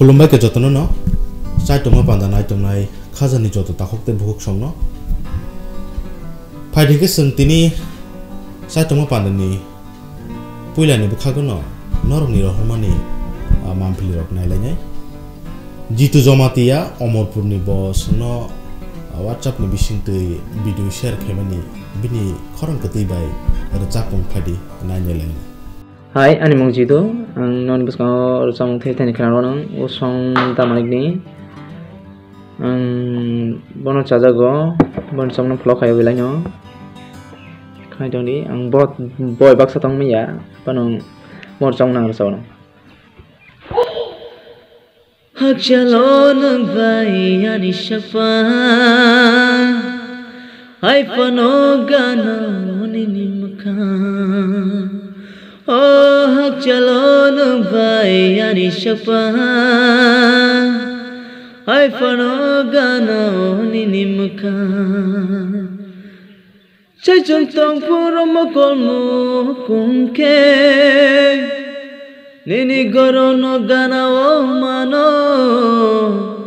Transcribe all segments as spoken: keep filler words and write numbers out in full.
Khulumbai khe jotono no, chaitongma panda naitongnai khajani joto takhuk tei bukhuk songno. Phaidi khe chwng tini chaitongma pandani puilani bwkhago no norokni rohormani, ah, mampli rok nailainai. Jitu Jomatia Omorpurni bo chwngno, ah, WhatsApp ni bisingtwi video share khaimani bini khorang kwtwi bai rwchapmung phaidi nainailainai. Hai, ani mung Jitu, ang noni bwskango rwchapmung thai thani khwnarwo nang, o song da manikni. Ang bono chajago, bono chamno phlok khaio belai no. Khai tongdi, ang bo, boi baksa tong manya, bono bono chamno nang rwchapnang. Hakchalo nwng bai ani sakpa, hai phano gana nini mwkhang. O hakchalo nwng bai ani sakpa, hai phano gana nini mwkhang. Chaichung tong phuru mokol mokung khe, nini gorono gana o mano.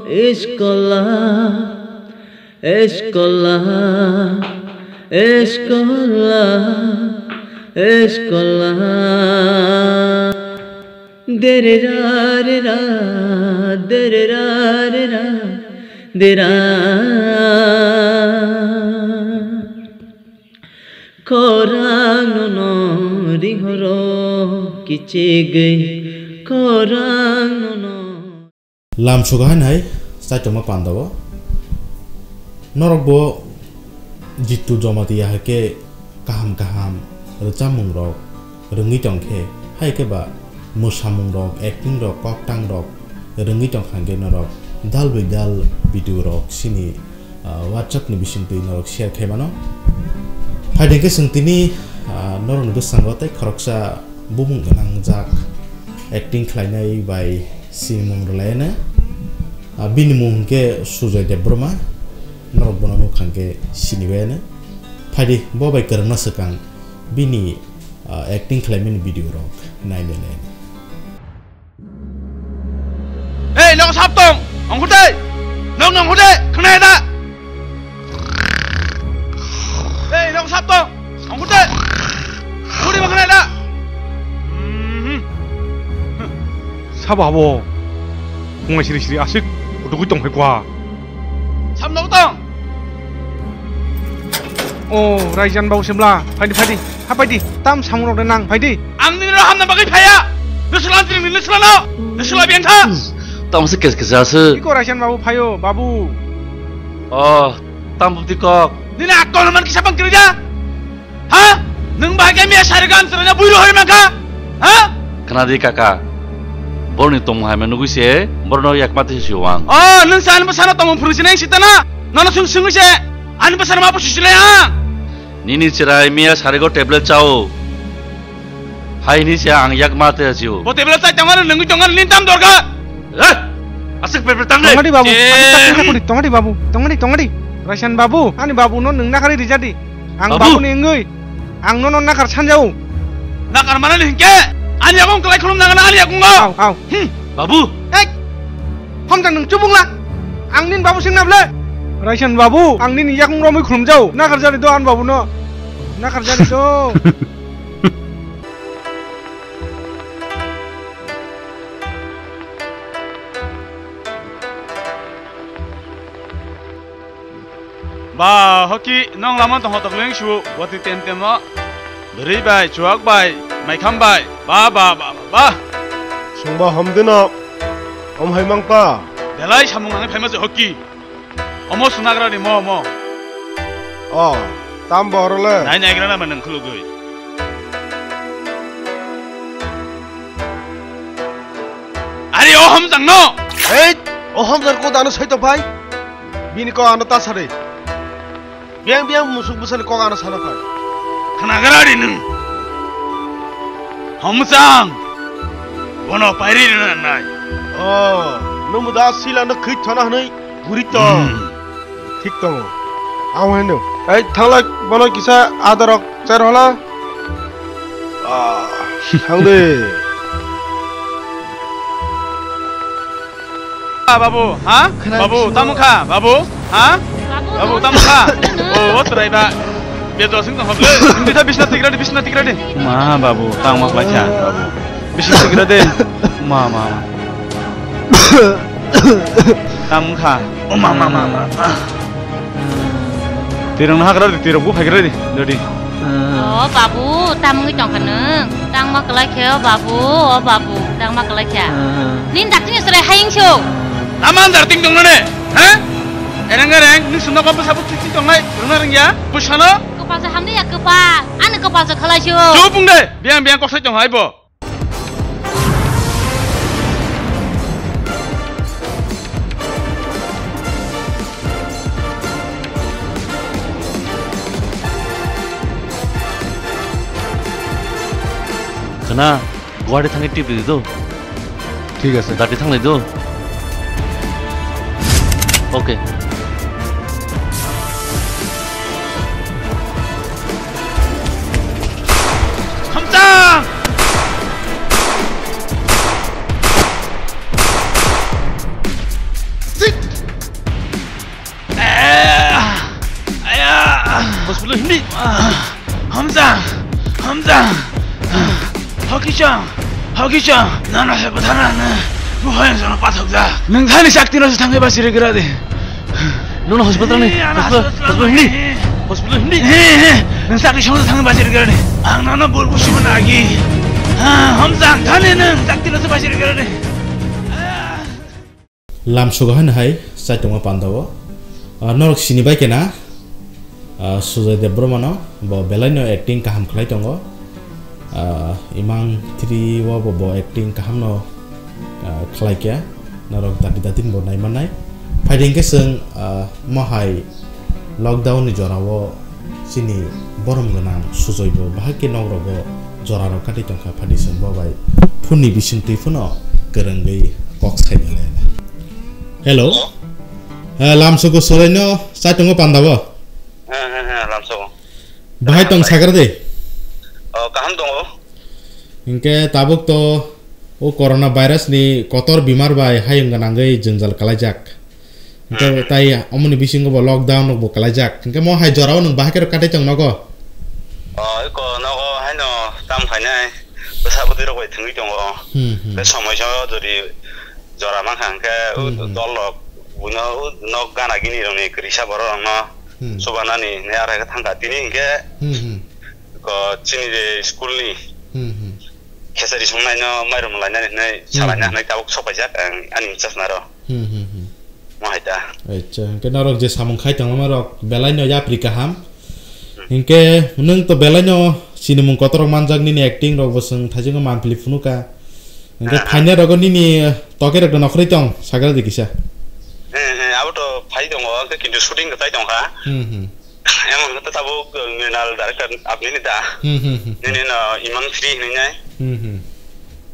Iskola, iskola, iskola, iskola. Derera, rera, derera, rera, dera. Khorang nono ringhoro kichigwi, khorang nono. Lam suga hai nai, chaitoma pandao. Norok bo Jitu Jomatia hai khe kaham kaham rwchapmung rok rwngwi tong khe, hai khe ba mwsamung rok, acting rok, koktang rok rwngwi tong kha hwnkhe norok dal bai dal video rok sini, ah, WhatsApp ni bisingtwi norok share khai mano. Phaidi khe chwng tini, ah, norok ni bwskango tei khoroksa bumung gwnang jak acting khlainai bai sinimung rwlaino. Ah, bini mung hwnkhe Sujoy Debbarma, norok bono nukha hwnkhe sinibaiano. Phaidi bo bai kwrwngna swkang bini, ah, acting khlaimani video rok nainai nainai. Ei, nok sap tong, ongkhu tei, nok nong khude, khnai da. Ei, nok sap tong, ongkhu tei, khudi ma khnai da. Mhm. Sabo abo, kungai siri siri asik, udugui tong hai kwa. Sap nok tong. O, Raijan babu sembla, phaidi, phaidi, ha phaidi, tam samung rok de nang, phaidi. Ang nini rok hamna bagwi phaya. Nusla ang tini nusla no, nusla biang tha. Tam se kes kes ase. Iko Raijan babu phayo, babu. O, tam bukti kok. Nini akol man kisa bang kiri ja. Ha? Nwng bahai khe miya sari gam chwraina bui rohori mankha? Ha? Khna di kaka. Borni tongmung hai ma nugui se, borno yakma twi si wang. O, nwng sa ani bwsano tongmung phwrwng sinai sitana. Nono swng swngwi se ani bwsano ma pusi silai ha. Nini chwrai miya sarigo tablet chao. Hai ni se ang yakma twi si o. Bo tablet chai tongani nwngwi tongani nini tam dorkar. Eh! Aswk perper tang de. Tongadi babu, eh, ani tak tak kudi, tongadi babu, tongadi, tongadi. Raisan babu, ani babu no nwng nakarwi rijadi. Ang babu, babu ni wngwi, ang nono nakar sanjao. Nakar manani hinkhe, ani yakung kwlai khulum nangana ani yakungo. Au, au. Hmm. Babu. Ek. Hamjang nwng chubungla. Ang nini babu singna ble. Raisan babu, ang nini yakung romwi khulumjao. Nakar jari do ani babu no. Nakar jari do. Ba, hoki, nong lama tong hotok leng su, wati tem tem no. Bwrwi bai, chuwak bai, maikham bai, ba, ba, ba, ba, ba. Sungba homdino, om hai mangpa. Belai samung nangni phaima se hoki. Omo sunagra ni mo, mo. O, tam borole. Nai naigra na manang khulugui. Ari o homjang no. Hei, o homjang ko dano saito pai. Bini ko ano ta sare. Biang biang musuk bwsani kok ano sana phai. Khnagra ri nwng. Homsang. Bono pairi rina nangnai. O, nwng da sila no khit thana hwnwi guri to. Hmm. Thik tongo. Ang hwnwi no. Ei thanglai bono kisa adarok cher hola. Ah, thang de. Ah, babu, ha? Khna Babu, bising tamo kha, babu, ha? Babu, Babu, no. Tamo kha? Oh, o chwrai ba. Bejo sing tong hoblo. Hindi tha bisna tigra di, bisna tigra di. Ma, babu, tamo khlai kha, babu. Bisna tigra de. Ma, ma, ma. Tamo kha. Oh, ma, ma, ma, ma. Tirong hagra di, tirong bu hagra di, dodi. Oh, babu, tamungwi tongkha nwng. Tangma kwlai khe, oh, babu, oh, babu, tangma kwlai khe. Nin dakti ni sore haying sio. Naman dar ting tong nane, ha? Ereng ereng, ni sumna ko bwsa bwswi ting tong nai, rungna rengya, bwsano? Kwpal sa hamdi ya kwpal, ani kwpal sa khalai sio. Chupung de, biang biang kok sai tong hai bo. Khna, Guwahati thangwi trip rwdi do. Thik ase. Dati thanglai do. Okay. Hamchang! Sit! Eh, aya! Hospital hindi. Hamchang! Hamchang! Hokichang! Hokichang! Nana se pathana na. Buhai jana pathok da. Nang thani sakti no thangwi basi re gira de. Nono hospital ni. Hospital, hospital hindi. Hospital hindi. He, he. Nang sakti song thangwi basi re gira de. Ang nana bol busi mana agi. Ha, hamchang thani nang sakti no basi re gira de. Lamsogo haino hai chaitongo pandao. Ah, norok sini bai kena, ah, Sujoy Debbarma no, bo belai no acting kaham khlai tongo. Ah, Imang three o bo, bo acting kaham no, ah, khlai kya. Norok dati dati bo nai manai. Phaidi hwnkhe chwng, ah, mo hai lockdown ni jora o chini borom gwnang Sujoy bo bahai khe nok rogo jora rok kati tongkha, phaidi chwng bo bai phone ni bising twi phano kwrwngwi kok sai belai. Hello. Hello? Eh, lamsogo Sujoy no chaitongo pandao? He, he, he, lamsogo. Bahai tong sagra de? Oh, kaham tongo. Hinkhe tabuk to o corona virus ni kotor bimar bai hayung gwnangwi jwngjal kalaijak. Hinkhe hmm, tai omoni bisingo bo lockdown rok bo kalaijak. Hinkhe mo hai jorao nwng bahai khe rok katai tong nogo? Oh, iko nogo haino tam khainai. Bwsa bwtwi rok bai thwngwi tongo. Hmm, hmm. Tei somoi so jodi jora mankha hwnkhe o hmm, hmm, dol rok buino o nok gana gini rokni kwrwisa borok rokno hmm, chubanani hinwi arai khe thangkha. Tini hinkhe hmm, hmm, ko chini je school ni hmm, hmm, khesari songnaino mairum lainani hinwi hmm, salaina hmm, hinwi tabuk sokpaijak ang ani chasnaro. Hmm, hmm, hmm. Mo hai ta. Acha, hwnkhe norok je samung khai tongma rok belai no yapri kaham. Hmm. Hinkhe nwng to belai no sinimung kotor rok manjak, nini acting rok bo chwng thaisingo manpili phunukha. Hinkhe ah, ah, phainai rogo nini toke rok no nokhorwi tong sagra di kisa. He, he, abo to phai tongo, hwnkhe kintu shooting kwtai tongkha. Hmm, hmm. Emon khe tabuk, uh, Mrinal director apni ni da. Hmm, hmm, hmm. Nini no Imang Three hinwi nai. Hmm, hmm.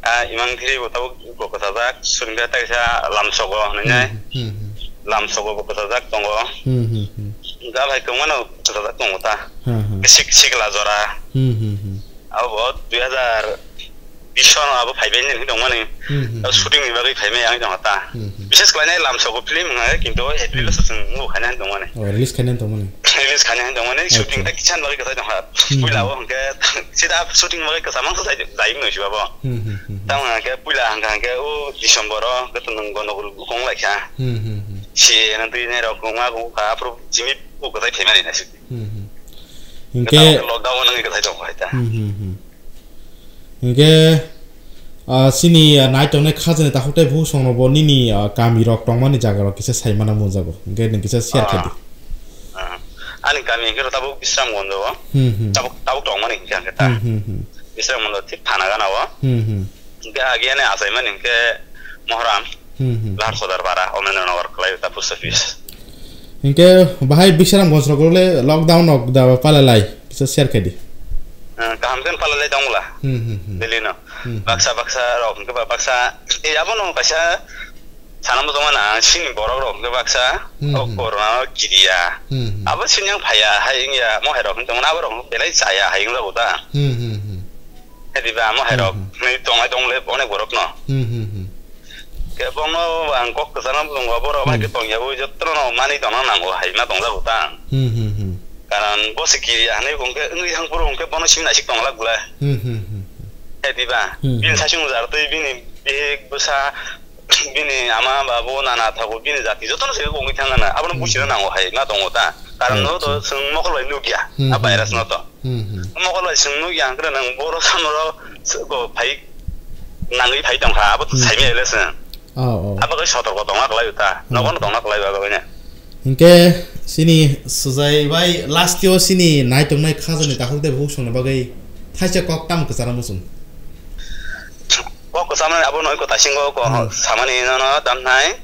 Ah, Imang Three bo tabuk bo kwchajak, shooting khe taisa Lamsogo hinwi nai. Hmm, hmm, hmm. Lamsogo bo kwchajak tongo. Hmm, hmm, hmm. Da bai kwmano kwchajak tongo ta. Ha, ha. Sik-, Sikla Jora. Hmm, hmm, hmm. Abo bo dui hazar bish no abo phaibai hinwi tongmani. Hmm, hmm, hmm. Shooting ni bagwi phaimai ang tongkha ta. Hmm, hmm. Bishes khlainai Lamsogo film wngkha, kintu April hmm, o sosong wngkha hinwi tongmani. Oh, release khainai tongmani. Release khainai tongmani, acha, shooting ta kisan bagwi kwthai tongkha. Hmm, puila hmm, o hwnkhe sida shooting bagwi kwchangma khe jai, jai wngno siba bo. Hmm, hmm, hmm, hmm. Tamo hwnkhe puila hwnkha hwnkhe o December o khe tongo gondogol wnglaikha. Hmm, hmm, hmm. Si nang twi nai rok wngma wngkha aphuru jimit o kwthai phaimani na si. Hmm, hmm. Hinkhe lockdown o nangwi kwthai tongkha hai ta. Hmm, hmm, hmm. Hinkhe, ah, chini, ah, nai tongnai khajani takhuk tei bukhuk songrokbo nini, ah, kamirok tongmani jagarok kisa sai mana munjago. Hinkhe nwng kisa share khe di. Ah, ah. Ani kami hinkhe tabuk Bisramganj o. Hmm, hmm. Tabuk, tabuk tongmani hinkhe ang khe ta. Hmm, hmm, hmm. Bisramganj o thik thana gana o. Hmm, hmm. Hinkhe agi ani achaimani hinkhe Mohram. Hmm, hmm. Lahar Sodar Para, Omendra Nagar, Kalaibata post office. Hinkhe bahai Bisramganj rok le lockdown rok da palalai, kisa share khe di. Eh, kaham khe palalai tong bwla. Hmm, hmm, hmm. Delhi no. Hmm, hmm. Baksa baksa rok hinkhe ba baksa, eh, abo no kaisa sana muchung mana, chini borok rok hinkhe baksa, hmm, o hmm, corona o kidia. Hmm, hmm. Abo sini yang phaya, hai wngya, mo hai rok hinkhe abo rok belai chaya, hai wngjago ta. Hmm, hmm, hmm. Hediba mo hai rok, hmm, hmm, nai tonglai tong le onek borok no. Hmm, hmm, hmm. Khe bono ang kok kwchangma bwskango borok bai khe Hmm. tongya, ui jotono manwi tongna nango hai ma tongjago ta. Hmm, hmm, hmm. Karon bo se kiri ya hinwi hwnkhe wngwi thang phuru hwnkhe bono simi naisik tongla glai. Hmm, hmm, hmm. He diba? Hmm, Bini hmm. sasung jar twi bini bihik bwsa bini ama babu nana thabu bini jati jotono se wngwi thang gana. Abono Hmm, buchina hmm. nango hai ma tongo ta. Karon Right, no to right. chwng mokol bai nukya. Hmm, A hmm, virus hmm. no to. Hmm, hmm. Mokol bai chwng nukya hwnkhe nang boro samoro se bo phai nangwi phai tongkha. Abo to Hmm, saimya hmm. ele se. Oh, oh. Abo khe sotorko tongna kwlai ta. Hmm. Nogo no tongna kwlai abo khe. Hinkhe sini Sujai bai last yo sini naitongnai khajani takhuk de bukhuk songni bagwi thaisa kok tam kwchara muchung. Kok kwchamani abo noi ko tasingo ko Hmm. samani no no tam nai.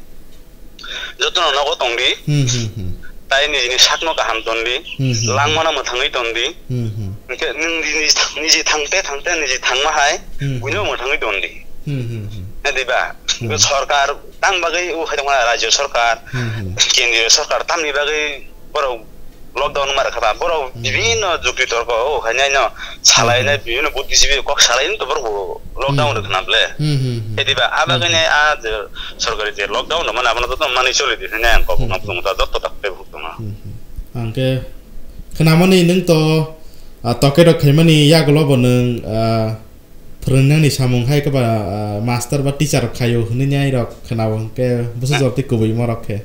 Jotono nogo tongdi. Hmm, hmm, hmm. Tai nijini sakno kaham tondi. Hmm, hmm, hmm. Langmano mwthangwi tondi. Hmm, hmm. Hinkhe nwng niji, niji thangte thangte niji thangma hai Hmm, buino hmm. mwthangwi tondi. Hmm, hmm, hmm. Nadi ba? Hmm. Sorkar tang bagwi o hai tongma rajyo sorkar, Hmm, hmm. kendriyo sorkar tamni bagwi borok lockdown mar kha ba. Borok Hmm. bibhinno jukti torko o hai nai no salai Hmm, nai hmm. bibhinno buddhijibi kok salai no to borok lockdown Hmm. rwkha na ble. Hmm, hmm, hmm. Edi ba a bagwi Hmm, hmm. nai a je sorkari je lockdown no mane abono to mani choli di nai ang kok Hmm, no hmm. tong ta jotto tak te buk tong. Hmm, hmm. Angke khnamani nwng to, ah, toke rok khaimani yagulo bo nwng, ah, Phwrwngnani samung hai khe ba, ah, master ba teacher rok khaio hwnwi nai rok khwnao, hwnkhe bwswk jora tei kubui morok khe.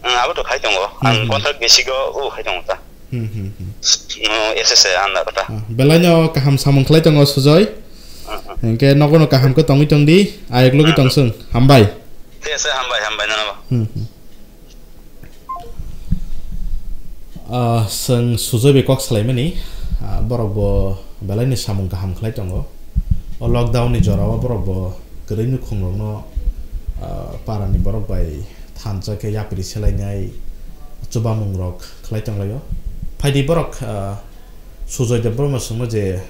Ang abo to khai tongo. Hmm, Ang hmm. contract basic o, o khai tongo ta. Hmm, hmm, hmm. No, S S A under ta. Ah, belai no kaham samung khlai tongo Sujoy. Hmm, hmm. Hwnkhe nogo no kaham khe tongwi tong di, ayok logwi Hmm. tong swng. Hambai. Yes, sir, hambai, hambai, nono. Hmm, hmm. Ah, chwng Sujoy bai kok salaimani, ah, borok bo belai ni samung kaham khlai tongo. O lockdown ni jora o borok bo kwrwi nukhung rok no, ah, para ni borok bai thansa khe yapri selainai chubamung rok khlai tong lai o. Phaidi borok, ah, Sujoy Debbarma swngno je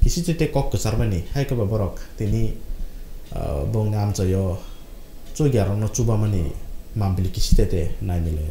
kisi twi tei kok kwcharmani, hai khe ba borok tini, ah, bongni amchaio chukya rokno chubamani mambili kisi tete nai milai.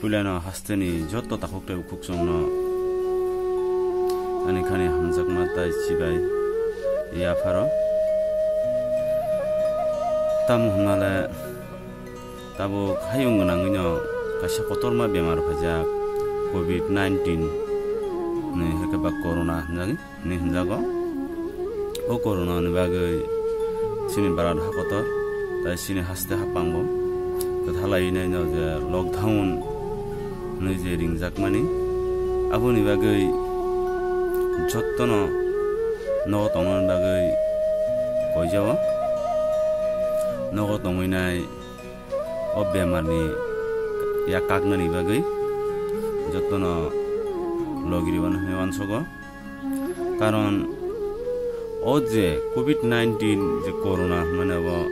Puilano hasteni joto takhuk tei bukhuk chwngno ani khani hamjakma tai chibai yapharo. Tamo hwnale tabuk hayung gwnangwino kaisa kotorma bemar phaijak, covid nineteen ni hwnkhe ba corona hwnjagwi. Hinwi hwnjago. O corona ni bagwi chini Bharat hakotor tai chini haste hapang bo kwthalai naino je lockdown hinwi je ringjakmani, aboni bagwi jottono nogo tongnani bagwi koijao. Nogo tongwi nai o bemar ni yak kaknani bagwi jottono logi rwmani hinwi uansugo. Karon o je covid nineteen je corona hwnmani abo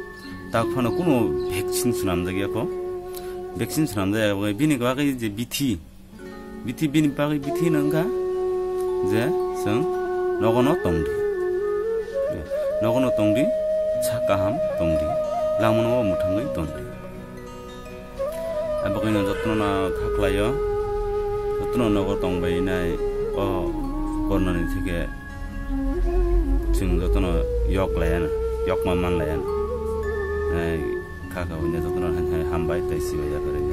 tak phano kuno vaccine swnamjak ya kho. Vaccine swnamjak ya kho, bini bagwi je bithi, bithi bini bagwi bithi hwnka je chwng nogono tongdi. Nogono tongdi, sak kaham tongdi, lamano mwthangwi tongdi. Abo kaino jotono na kha khlaio, jotono nogo tongbai nai o corona ni theke chwng jotono yok laiya na, yok ma man laiya na. Nai kha kha hwnwi jotono hai hai hambai tei sibai ya kwrwi.